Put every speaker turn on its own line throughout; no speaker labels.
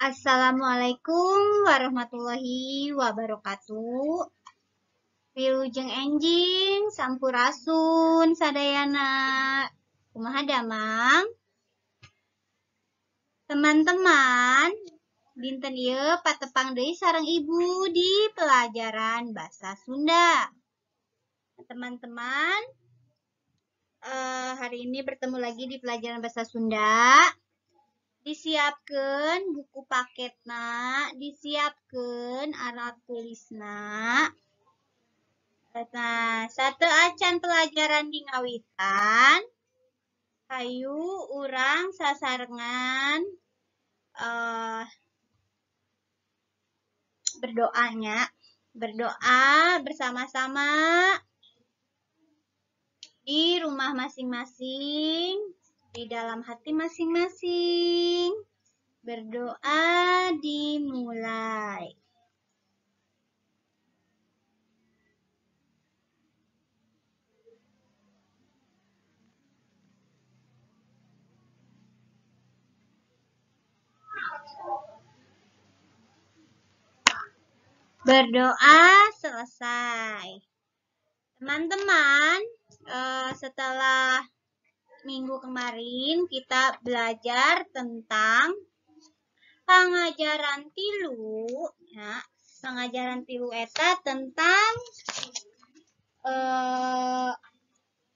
Assalamualaikum warahmatullahi wabarakatuh. Wilujeng enjing sampurasun sadayana. Kumaha damang? Teman-teman, dinten ieu patepang deui sareng Ibu di pelajaran bahasa Sunda. Teman-teman, hari ini bertemu lagi di pelajaran bahasa Sunda. Disiapkan buku paketna, disiapkan alat tulisna. Nah, satu acan pelajaran di ngawitan, hayu urang sasarengan berdoanya, berdoa bersama-sama di rumah masing-masing, di dalam hati masing-masing. Berdoa dimulai. Berdoa selesai. Teman-teman, setelah minggu kemarin kita belajar tentang pangajaran tilu, ya, pangajaran tilu eta tentang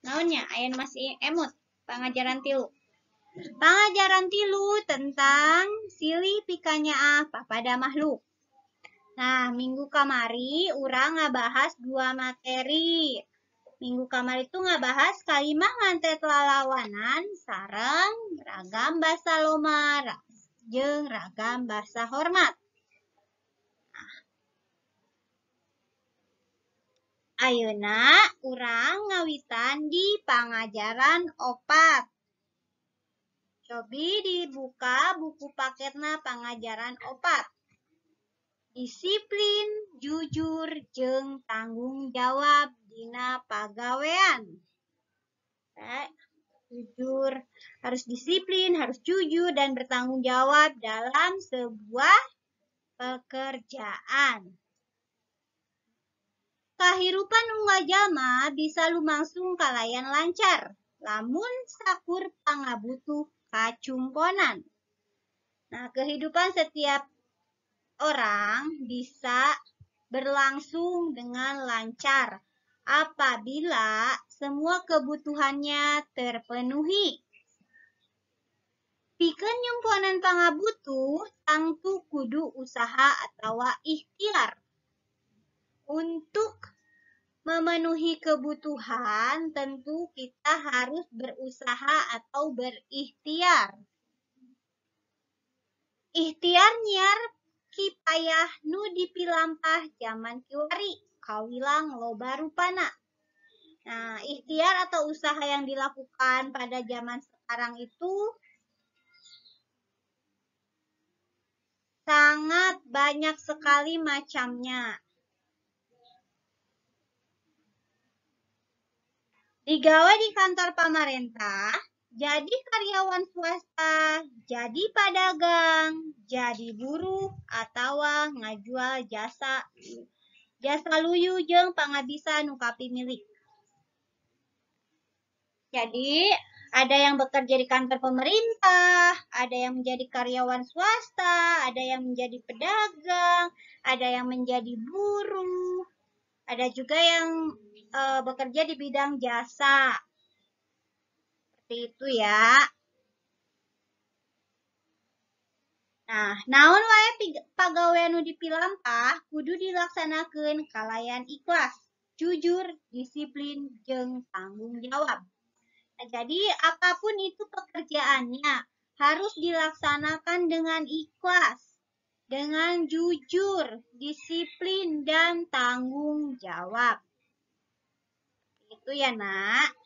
naonnya, aya masih emut pangajaran tilu. Pangajaran tilu tentang silih pikanyaah papada makhluk. Nah, minggu kamari urang ngabahas dua materi. Minggu kamari itu ngabahas kalimah ngantet lalawanan sareng ragam basa lomar jeung ragam basa hormat. Nah, ayeuna urang ngawitan di pangajaran opat. Cobi dibuka buku paketna pangajaran opat. Disiplin, jujur, jeung tanggung jawab dina pagawean. Jujur, harus disiplin, harus jujur dan bertanggung jawab dalam sebuah pekerjaan. Kahirupan unggal jalma bisa lumangsung kalayan lancar, lamun sakur pangabutuh kacumponan. Nah, kehidupan setiap orang bisa berlangsung dengan lancar apabila semua kebutuhannya terpenuhi. Pikeun nyumponan pangabutuh tangtu kudu usaha atawa ikhtiar. Untuk memenuhi kebutuhan tentu kita harus berusaha atau berikhtiar. Ikhtiar nyiar kipayah nu dipilampah jaman kiwari kawilang loba rupana. Nah, ikhtiar atau usaha yang dilakukan pada zaman sekarang itu sangat banyak sekali macamnya. Digawe di kantor pamarentah, jadi karyawan swasta, jadi pedagang, jadi buruh, atawa ngajual jasa luyu jeung pangabisa nu kapimilik. Jadi, ada yang bekerja di kantor pemerintah, ada yang menjadi karyawan swasta, ada yang menjadi pedagang, ada yang menjadi buruh, ada juga yang bekerja di bidang jasa. Seperti itu ya. Nah, naon wae pagawean nu dipilampah kudu dilaksanakeun kalayan ikhlas, jujur, disiplin, jeung tanggung jawab. Nah, jadi apapun itu pekerjaannya harus dilaksanakan dengan ikhlas, dengan jujur, disiplin, dan tanggung jawab. Itu ya, Nak.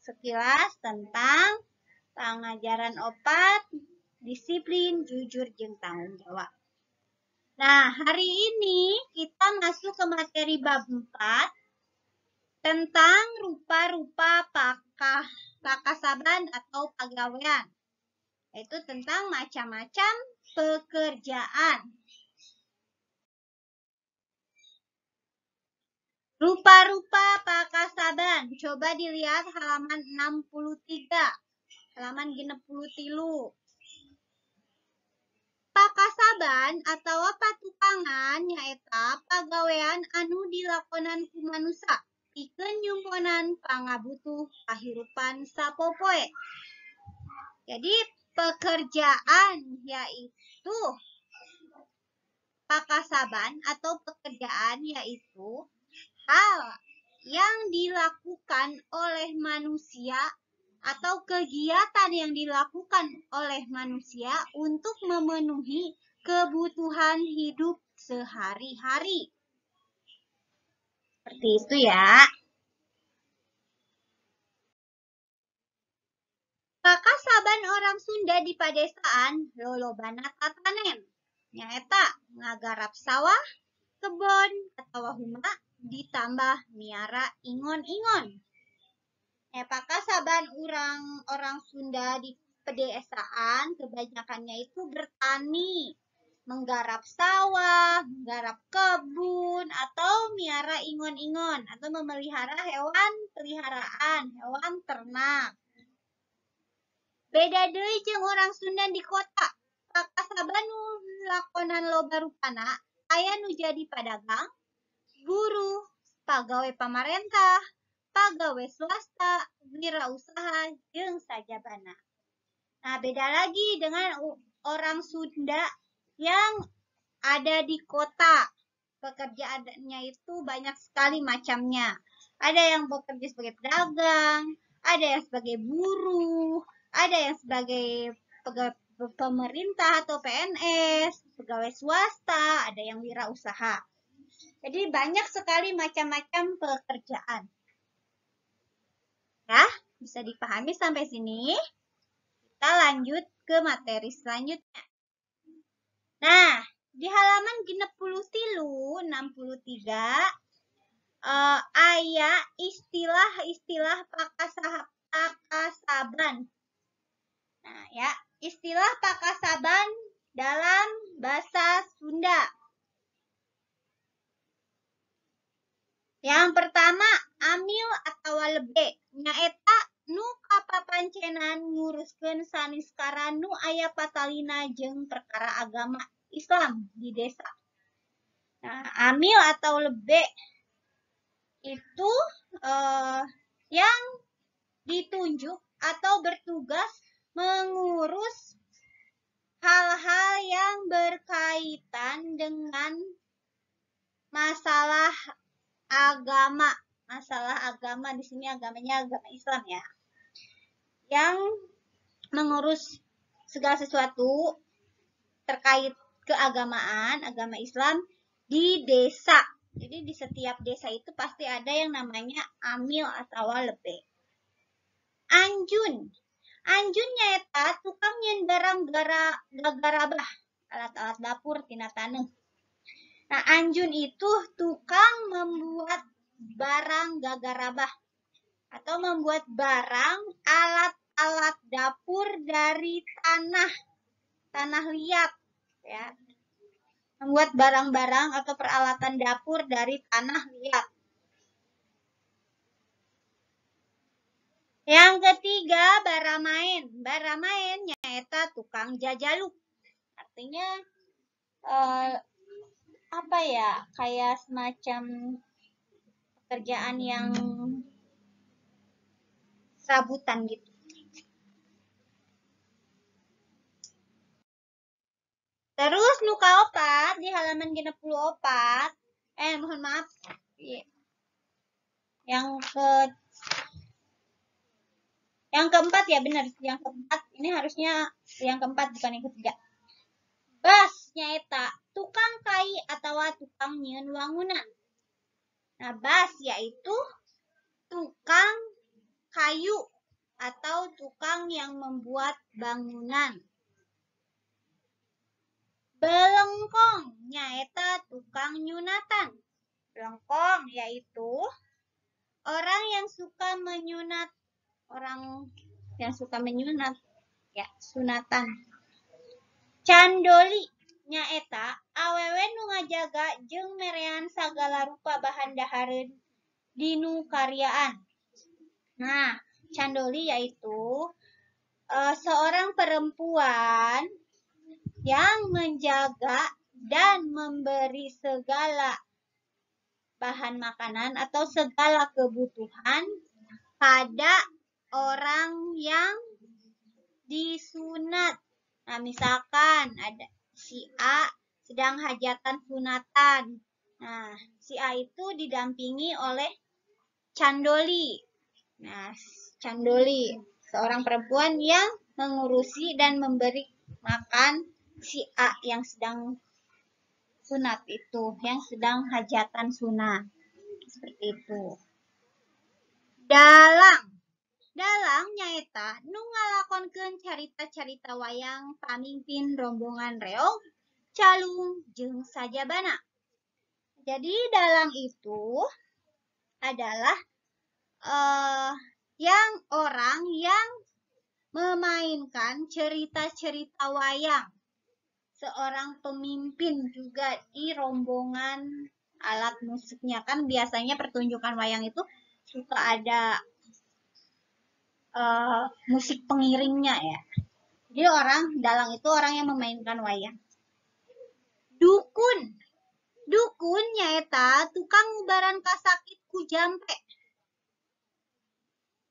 Sekilas tentang pangajaran opat, disiplin, jujur, jeung tanggung jawab. Nah, hari ini kita masuk ke materi bab 4 tentang rupa-rupa pakasaban atau pagawean. Yaitu tentang macam-macam pekerjaan. Rupa-rupa pakasaban. Coba dilihat halaman 63. Halaman 63. Pakasaban atau patukangan nyaeta pagawean anu dilakonan ku manusa pikeun nyumponan pangabutuh kahirupan sapopoe. Jadi pekerjaan yaitu pakasaban atau pekerjaan yaitu hal yang dilakukan oleh manusia atau kegiatan yang dilakukan oleh manusia untuk memenuhi kebutuhan hidup sehari-hari. Seperti itu ya. Pakasaban orang Sunda di padesaan lolobana tatanen. Nyaeta ngagarap sawah, kebon, atawa huma ditambah miara ingon-ingon. Pakasaban orang Sunda di pedesaan kebanyakannya itu bertani, menggarap sawah, menggarap kebun, atau miara ingon-ingon, atau memelihara hewan peliharaan, hewan ternak. Beda deui jeung orang Sunda di kota. Pakasaban nu lakonan loba rupana aya nu jadi padagang, buruh, pagawe pamarentah, pagawe swasta, wirausaha, jeung sajabana. Nah, beda lagi dengan orang Sunda yang ada di kota. Pekerjaannya itu banyak sekali macamnya. Ada yang bekerja sebagai pedagang, ada yang sebagai buruh, ada yang sebagai pegawai pemerintah atau PNS, pegawai swasta, ada yang wirausaha. Jadi banyak sekali macam-macam pekerjaan. Ya, bisa dipahami sampai sini. Kita lanjut ke materi selanjutnya. Nah, di halaman 63, aya istilah-istilah pakasaban. Nah, ya, istilah pakasaban dalam bahasa Sunda. Yang pertama, amil atawa lebe, nyaeta nu kapapancenan nguruskeun saniskara nu aya patalina jeung perkara agama Islam di desa. Nah, amil atau lebe itu yang ditunjuk atau bertugas mengurus hal-hal yang berkaitan dengan masalah agama. Masalah agama di sini agamanya agama Islam ya. Yang mengurus segala sesuatu terkait keagamaan, agama Islam di desa. Jadi di setiap desa itu pasti ada yang namanya amil atau lebe. Anjun. Anjun nyaeta tukang nyeun barang gagarabah, alat-alat dapur tina taneuh. Nah, anjun itu tukang membuat barang gagarabah atau membuat barang alat-alat dapur dari tanah, tanah liat ya. Membuat barang-barang atau peralatan dapur dari tanah liat. Yang ketiga, baramaen. Baramaen nyaeta tukang jajaluk. Artinya apa ya? Kayak semacam pekerjaan yang serabutan gitu. Terus nu kaopat di halaman 64, mohon maaf. Yang keempat ya benar, yang keempat ini harusnya yang keempat bukan yang ketiga. Bas nyaeta tukang kai atau tukang nyieun wangunan. Nah, bas yaitu tukang kayu atau tukang yang membuat bangunan. Belengkong nyaeta tukang nyunatan. Belengkong yaitu orang yang suka menyunat, orang yang suka menyunat ya, sunatan. Candoli nyaeta awewe nu ngajaga jeung merean sagala rupa bahan dahareun dinu karyaan. Nah, candoli yaitu seorang perempuan yang menjaga dan memberi segala bahan makanan atau segala kebutuhan pada orang yang disunat. Nah, misalkan ada si A sedang hajatan sunatan. Nah, si A itu didampingi oleh candoli. Nah, candoli seorang perempuan yang mengurusi dan memberi makan si A yang sedang sunat itu, yang sedang hajatan sunat. Seperti itu. Dalang. Dalang nyaeta nu ngalakonkeun carita-carita wayang pamimpin rombongan reog, calung, jeung sajabana. Jadi dalang itu adalah yang orang yang memainkan cerita-cerita wayang. Seorang pemimpin juga di rombongan alat musiknya. Kan biasanya pertunjukan wayang itu suka ada musik pengiringnya ya. Jadi orang dalang itu orang yang memainkan wayang. Dukun. Dukun nyaeta tukang ngubaran kasakit ku jampe,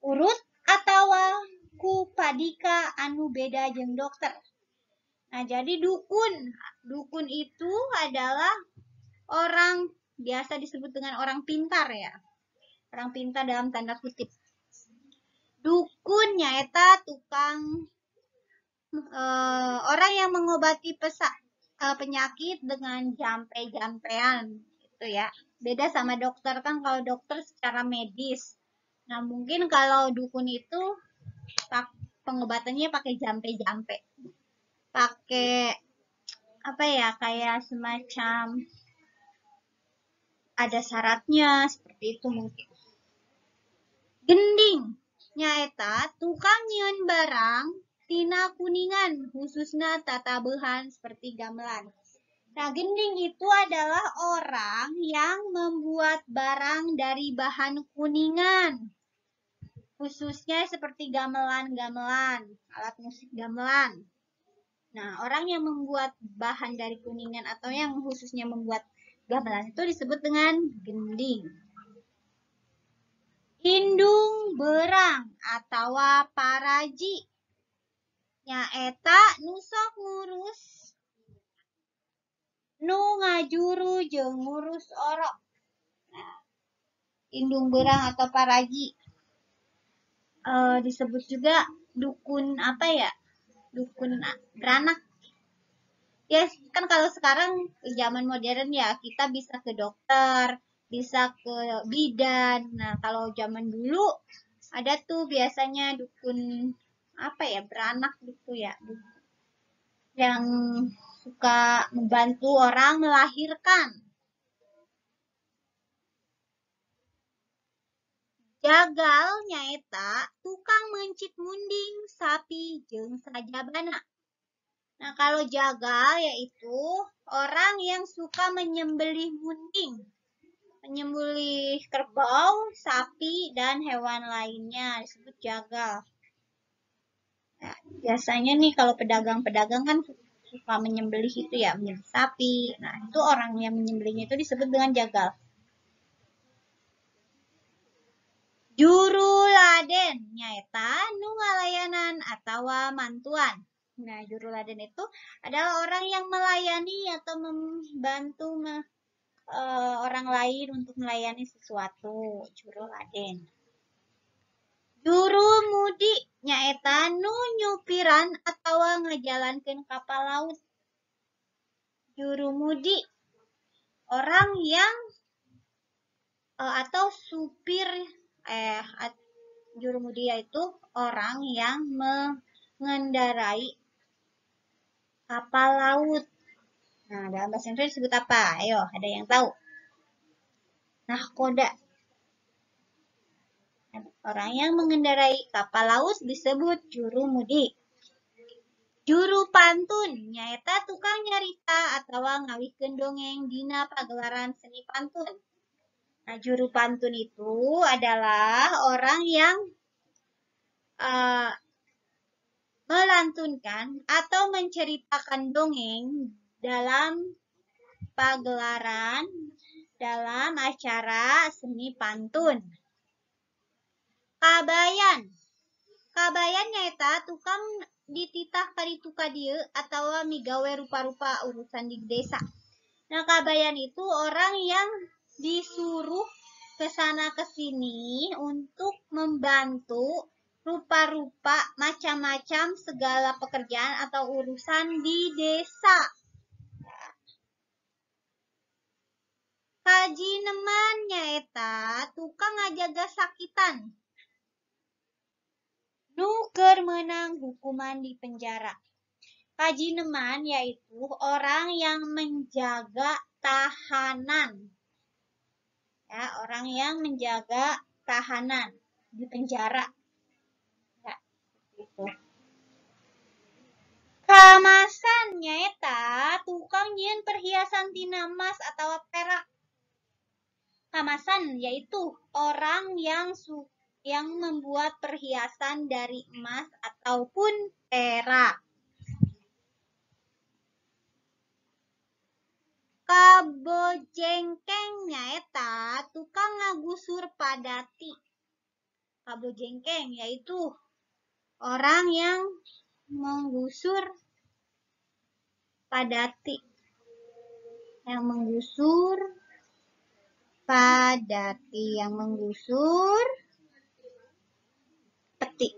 urut atawa ku padika anu beda jeung dokter. Nah, jadi dukun. Dukun itu adalah orang biasa disebut dengan orang pintar ya. Orang pintar dalam tanda kutip. Dukun nyaeta tukang orang yang mengobati penyakit dengan jampe-jampean gitu ya. Beda sama dokter kan, kalau dokter secara medis. Nah, mungkin kalau dukun itu pengobatannya pakai jampe-jampe. Pakai apa ya, kayak semacam ada syaratnya seperti itu mungkin. Gending nyaeta tukang nyieun barang tina kuningan, khususna tatabehan seperti gamelan. Nah, gending itu adalah orang yang membuat barang dari bahan kuningan, khususnya seperti gamelan-gamelan, alat musik gamelan. Nah, orang yang membuat bahan dari kuningan atau yang khususnya membuat gamelan itu disebut dengan gending. Indung berang atawa paraji nyaeta nu sok ngurus nu ngajuru jeung ngurus orok. Nah, indung berang atau paraji disebut juga dukun apa ya? Dukun beranak. Ya, kan kalau sekarang zaman modern ya kita bisa ke dokter, bisa ke bidan. Nah, kalau zaman dulu ada tuh biasanya dukun apa ya, beranak gitu ya, yang suka membantu orang melahirkan. Jagal nyaeta tukang meuncit munding, sapi, jeung sajabana. Nah, kalau jagal yaitu orang yang suka menyembelih munding, menyembelih kerbau, sapi, dan hewan lainnya disebut jagal. Nah, biasanya nih kalau pedagang-pedagang kan suka menyembelih itu ya, menyembelih sapi. Nah, itu orang yang menyembelihnya itu disebut dengan jagal. Juru laden nyaeta nu ngalayanan atawa mantuan. Nah, juru laden itu adalah orang yang melayani atau membantu orang lain untuk melayani sesuatu, juru laden. Juru mudi nyaeta nu nyupiran atawa ngajalankeun kapal laut. Juru mudi orang yang atau supir juru mudi yaitu orang yang mengendarai kapal laut. Nah, dalam bahasa Indonesia disebut apa? Ayo, ada yang tahu? Nahkoda. Orang yang mengendarai kapal laut disebut juru mudi. Juru pantun nyaeta tukang nyarita atawa ngawihkeun dongeng dina pagelaran seni pantun. Nah, juru pantun itu adalah orang yang melantunkan atau menceritakan dongeng dalam pagelaran, dalam acara seni pantun. Kabayan. Kabayan nyaeta tukang dititah kaditu kadieu atawa migawe rupa-rupa urusan di desa. Nah, kabayan itu orang yang disuruh ke sana ke sini untuk membantu rupa-rupa macam-macam segala pekerjaan atau urusan di desa. Kajineman nyaeta tukang ngajaga sakitan nu keur meunang hukuman di penjara. Kajineman yaitu orang yang menjaga tahanan. Ya, orang yang menjaga tahanan di penjara. Ya, gitu. Kamasan nyaeta tukang nyieun perhiasan tina emas atawa perak. Kamasan yaitu orang yang membuat perhiasan dari emas ataupun perak. Kabojengkeng nyaeta tukang ngagusur padati. Kabojengkeng yaitu orang yang menggusur padati. Yang menggusur padati, yang menggusur peti.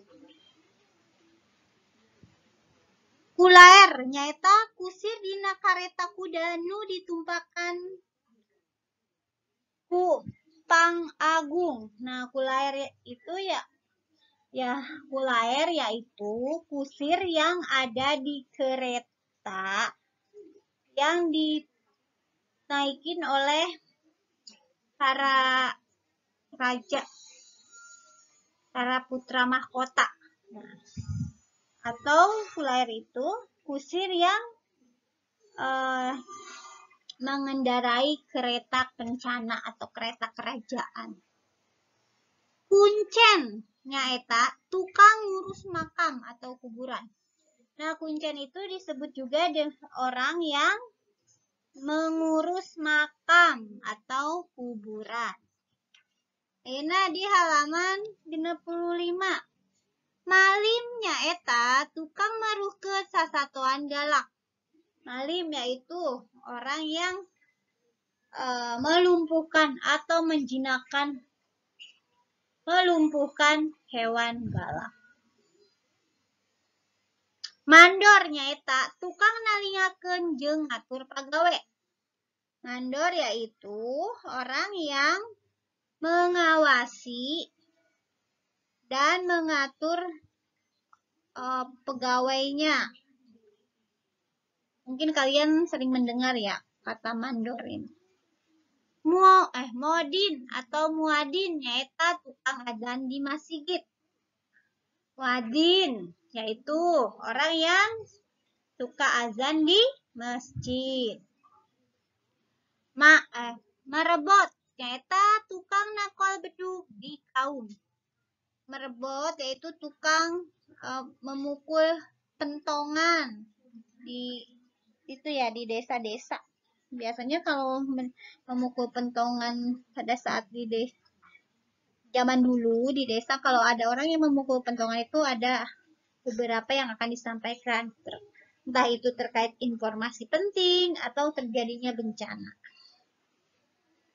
Kulaer nyaeta kusir dina kareta kuda nu ditumpakan ku pangagung. Nah, kulaer itu ya kulaer yaitu kusir yang ada di kereta yang dinaikin oleh para raja, para putra mahkota. Nah, atau kulaer itu kusir yang mengendarai kereta kencana atau kereta kerajaan. Kuncen nyaeta tukang ngurus makam atau kuburan. Nah, kuncen itu disebut juga dengan orang yang mengurus makam atau kuburan. Nah, di halaman 65. Malim nyaeta tukang maruhkeun sasatoan galak. Malim yaitu orang yang melumpuhkan atau menjinakkan, melumpuhkan hewan galak. Mandor nyaeta tukang nalingakeun jeung ngatur pagawe. Mandor yaitu orang yang mengawasi dan mengatur pegawainya. Mungkin kalian sering mendengar ya kata mandor ini. Modin atau muadin nyaeta tukang adzan di masjid. Muadin yaitu orang yang suka azan di masjid. Merebot nyaeta tukang nakol bedug di kaum. Merebot yaitu tukang memukul pentongan di itu ya, di desa-desa. Biasanya kalau memukul pentongan pada saat di desa, zaman dulu di desa kalau ada orang yang memukul pentongan itu ada beberapa yang akan disampaikan, entah itu terkait informasi penting atau terjadinya bencana.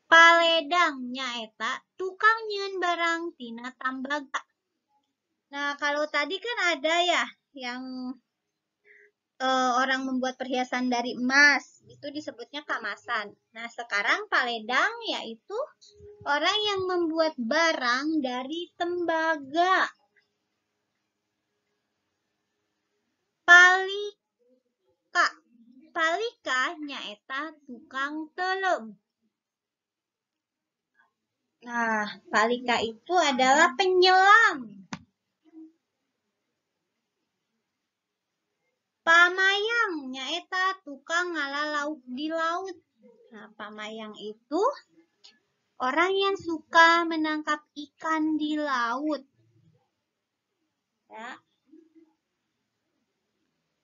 Paledang nyaeta tukang nyieun barang tina tambaga. Nah, kalau tadi kan ada ya yang orang membuat perhiasan dari emas, itu disebutnya kamasan. Nah, sekarang paledang yaitu orang yang membuat barang dari tembaga. Palika. Palika nyaeta tukang telem. Nah, palika itu adalah penyelam. Pamayang nyaeta tukang ngala lauk di laut. Nah, pamayang itu orang yang suka menangkap ikan di laut. Ya.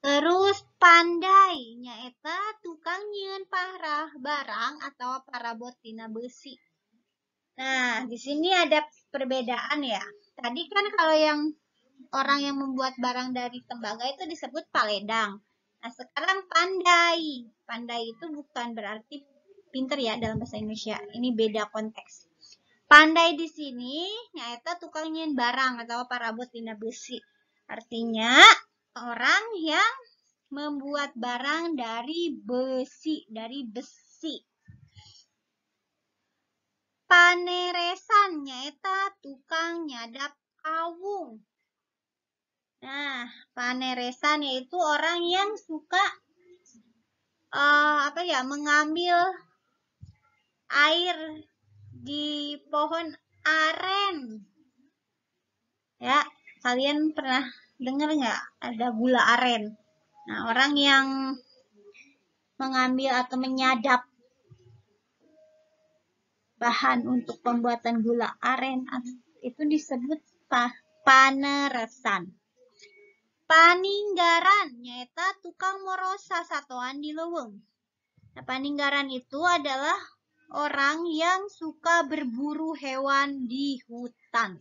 Terus pandai nyaeta tukang nyieun parah barang atau parabot tina besi. Nah, di sini ada perbedaan ya. Tadi kan kalau yang orang yang membuat barang dari tembaga itu disebut paledang. Nah, sekarang pandai. Pandai itu bukan berarti pinter ya dalam bahasa Indonesia. Ini beda konteks. Pandai di sini nyaeta tukang nyieun barang atau parabot tina besi. Artinya orang yang membuat barang dari besi, Paneresan nyaeta tukang nyadap kawung. Nah, paneresan yaitu orang yang suka mengambil air di pohon aren. Ya, kalian pernah dengar nggak ada gula aren? Nah, orang yang mengambil atau menyadap bahan untuk pembuatan gula aren itu disebut paneresan. Paninggaran nyaeta tukang morosa satoan di leuweung. Nah, paninggaran itu adalah orang yang suka berburu hewan di hutan.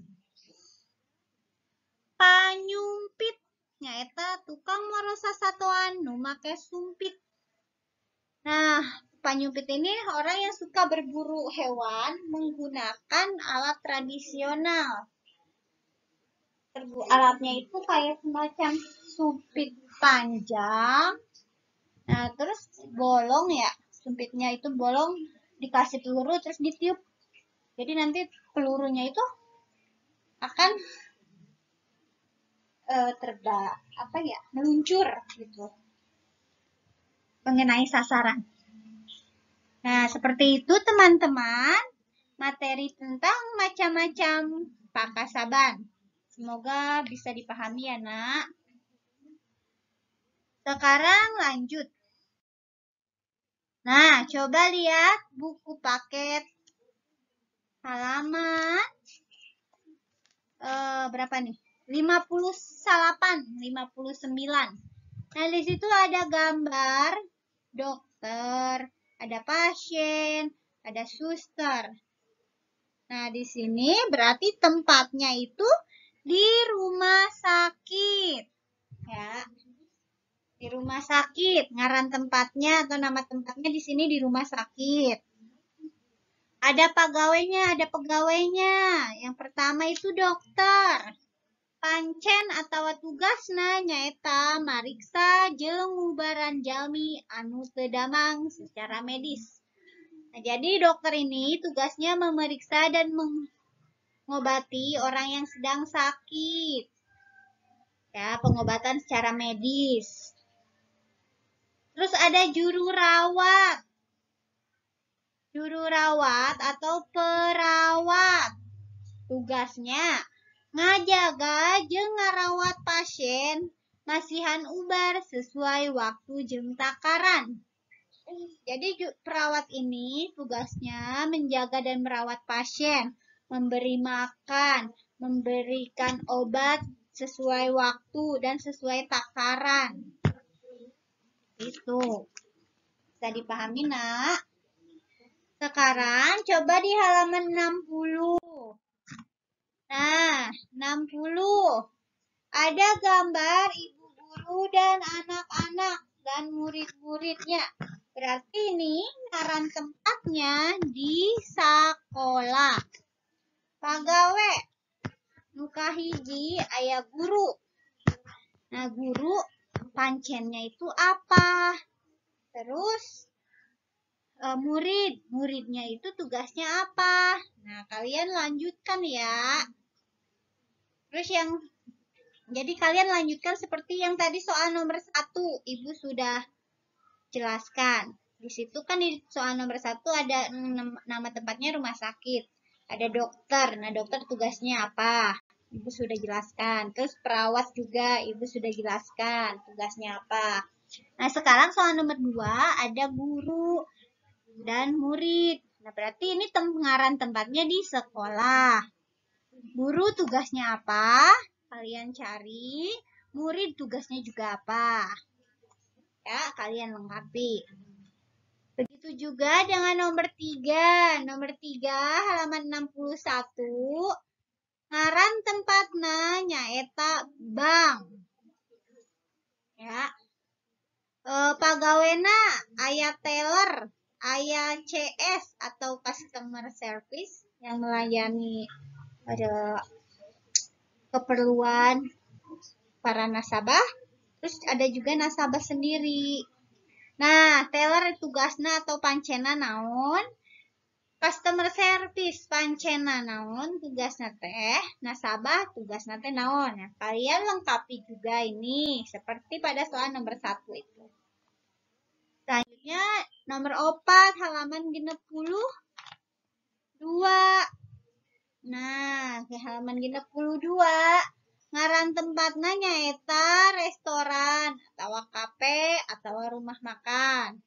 Panyumpit nyaeta tukang morosa satoan nu make sumpit. Nah, panyumpit ini orang yang suka berburu hewan menggunakan alat tradisional. Alatnya itu kayak semacam sumpit panjang. Nah, terus bolong ya. Sumpitnya itu bolong, dikasih peluru terus ditiup. Jadi nanti pelurunya itu akan meluncur gitu, mengenai sasaran. Nah, seperti itu teman-teman, materi tentang macam-macam pakasaban. Semoga bisa dipahami ya, nak. Sekarang lanjut. Nah, coba lihat buku paket halaman berapa nih? 58, 59. Nah, di situ ada gambar dokter, ada pasien, ada suster. Nah, di sini berarti tempatnya itu di rumah sakit. Ya. Di rumah sakit, ngaran tempatnya atau nama tempatnya di sini di rumah sakit. Ada pegawainya, ada pegawainya. Yang pertama itu dokter. Pancen atawa tugasna nyaeta mariksa jeung ngubaran jalmi anu teu damang secara medis. Nah, jadi dokter ini tugasnya memeriksa dan mengobati orang yang sedang sakit. Ya, pengobatan secara medis. Terus ada juru rawat. Juru rawat atau perawat. Tugasnya ngajaga jeung ngarawat pasien masihan ubar sesuai waktu jeung takaran. Jadi perawat ini tugasnya menjaga dan merawat pasien, memberi makan, memberikan obat sesuai waktu dan sesuai takaran. Itu. Bisa dipahami, nak? Sekarang coba di halaman 60. Nah, 60. Ada gambar ibu guru dan anak-anak dan murid-muridnya. Berarti ini ngaran tempatnya di sekolah. Pagawe nu kahiji aya guru. Nah, guru pancennya itu apa? Terus murid, muridnya itu tugasnya apa? Nah, kalian lanjutkan ya. Terus jadi kalian lanjutkan seperti yang tadi soal nomor 1, Ibu sudah jelaskan. Di situ kan di soal nomor 1 ada nama tempatnya rumah sakit, ada dokter. Nah, dokter tugasnya apa? Ibu sudah jelaskan. Terus perawat juga Ibu sudah jelaskan tugasnya apa. Nah, sekarang soal nomor 2 ada guru dan murid. Nah, berarti ini ngaran tempatnya di sekolah. Guru tugasnya apa? Kalian cari. Murid tugasnya juga apa? Ya, kalian lengkapi. Begitu juga dengan nomor 3. Nomor 3 halaman 61. Ngaran tempatna nyaeta bank. Ya. Pagawena aya teller, aya CS atau customer service yang melayani ada keperluan para nasabah. Terus ada juga nasabah sendiri. Nah, teller tugasna atau pancena naon? Customer service pancena naon tugasna teh, nasabah tugasna teh naon. Nah, kalian lengkapi juga ini seperti pada soal nomor 1 itu. Selanjutnya nomor 4 halaman 62. Nah, ke halaman 62 ngaran tempatna nyaeta restoran atau kafe atau rumah makan.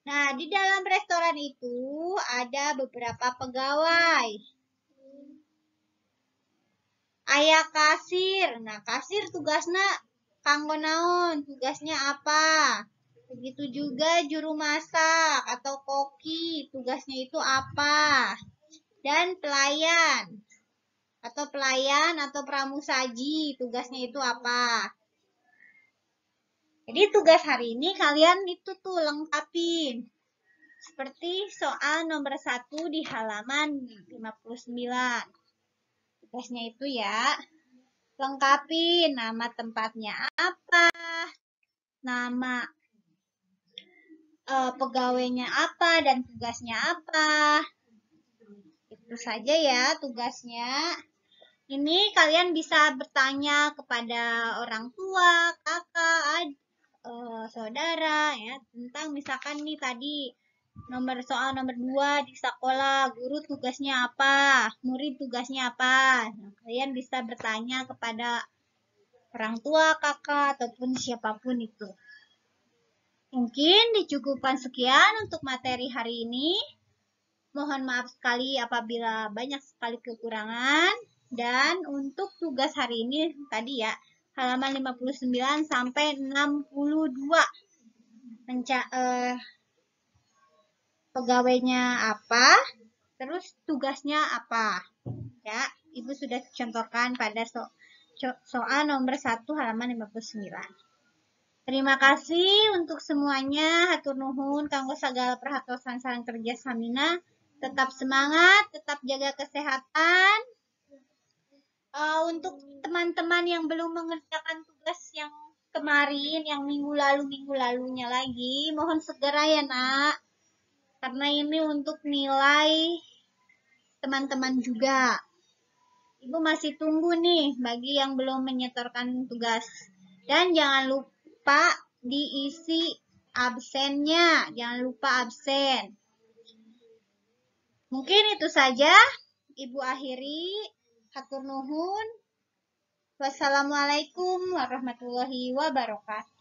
Nah, di dalam restoran itu ada beberapa pegawai. Aya kasir. Nah, kasir tugasna kanggo naon? Tugasnya apa? Begitu juga juru masak atau koki, tugasnya itu apa? Dan pelayan atau pramusaji, tugasnya itu apa? Jadi tugas hari ini kalian itu tuh lengkapin. Seperti soal nomor 1 di halaman 59. Tugasnya itu ya, lengkapin nama tempatnya apa, nama pegawainya apa, dan tugasnya apa. Itu saja ya tugasnya. Ini kalian bisa bertanya kepada orang tua, kakak, saudara ya, tentang misalkan nih tadi nomor soal nomor 2 di sekolah, guru tugasnya apa, murid tugasnya apa. Nah, kalian bisa bertanya kepada orang tua, kakak, ataupun siapapun itu. Mungkin dicukupkan sekian untuk materi hari ini. Mohon maaf sekali apabila banyak sekali kekurangan. Dan untuk tugas hari ini tadi ya, halaman 59 sampai 62. Pegawainya apa, terus tugasnya apa. Ya, Ibu sudah contohkan pada soal nomor 1 halaman 59. Terima kasih untuk semuanya. Hatur nuhun kanggo sagala perhatosan sareng kerja samina. Tetap semangat, tetap jaga kesehatan. Untuk teman-teman yang belum mengerjakan tugas yang kemarin, yang minggu lalu, minggu lalunya lagi, mohon segera ya nak. Karena ini untuk nilai teman-teman juga. Ibu masih tunggu nih bagi yang belum menyetorkan tugas. Dan jangan lupa diisi absennya. Jangan lupa absen. Mungkin itu saja. Ibu akhiri. Hatur nuhun. Wassalamualaikum warahmatullahi wabarakatuh.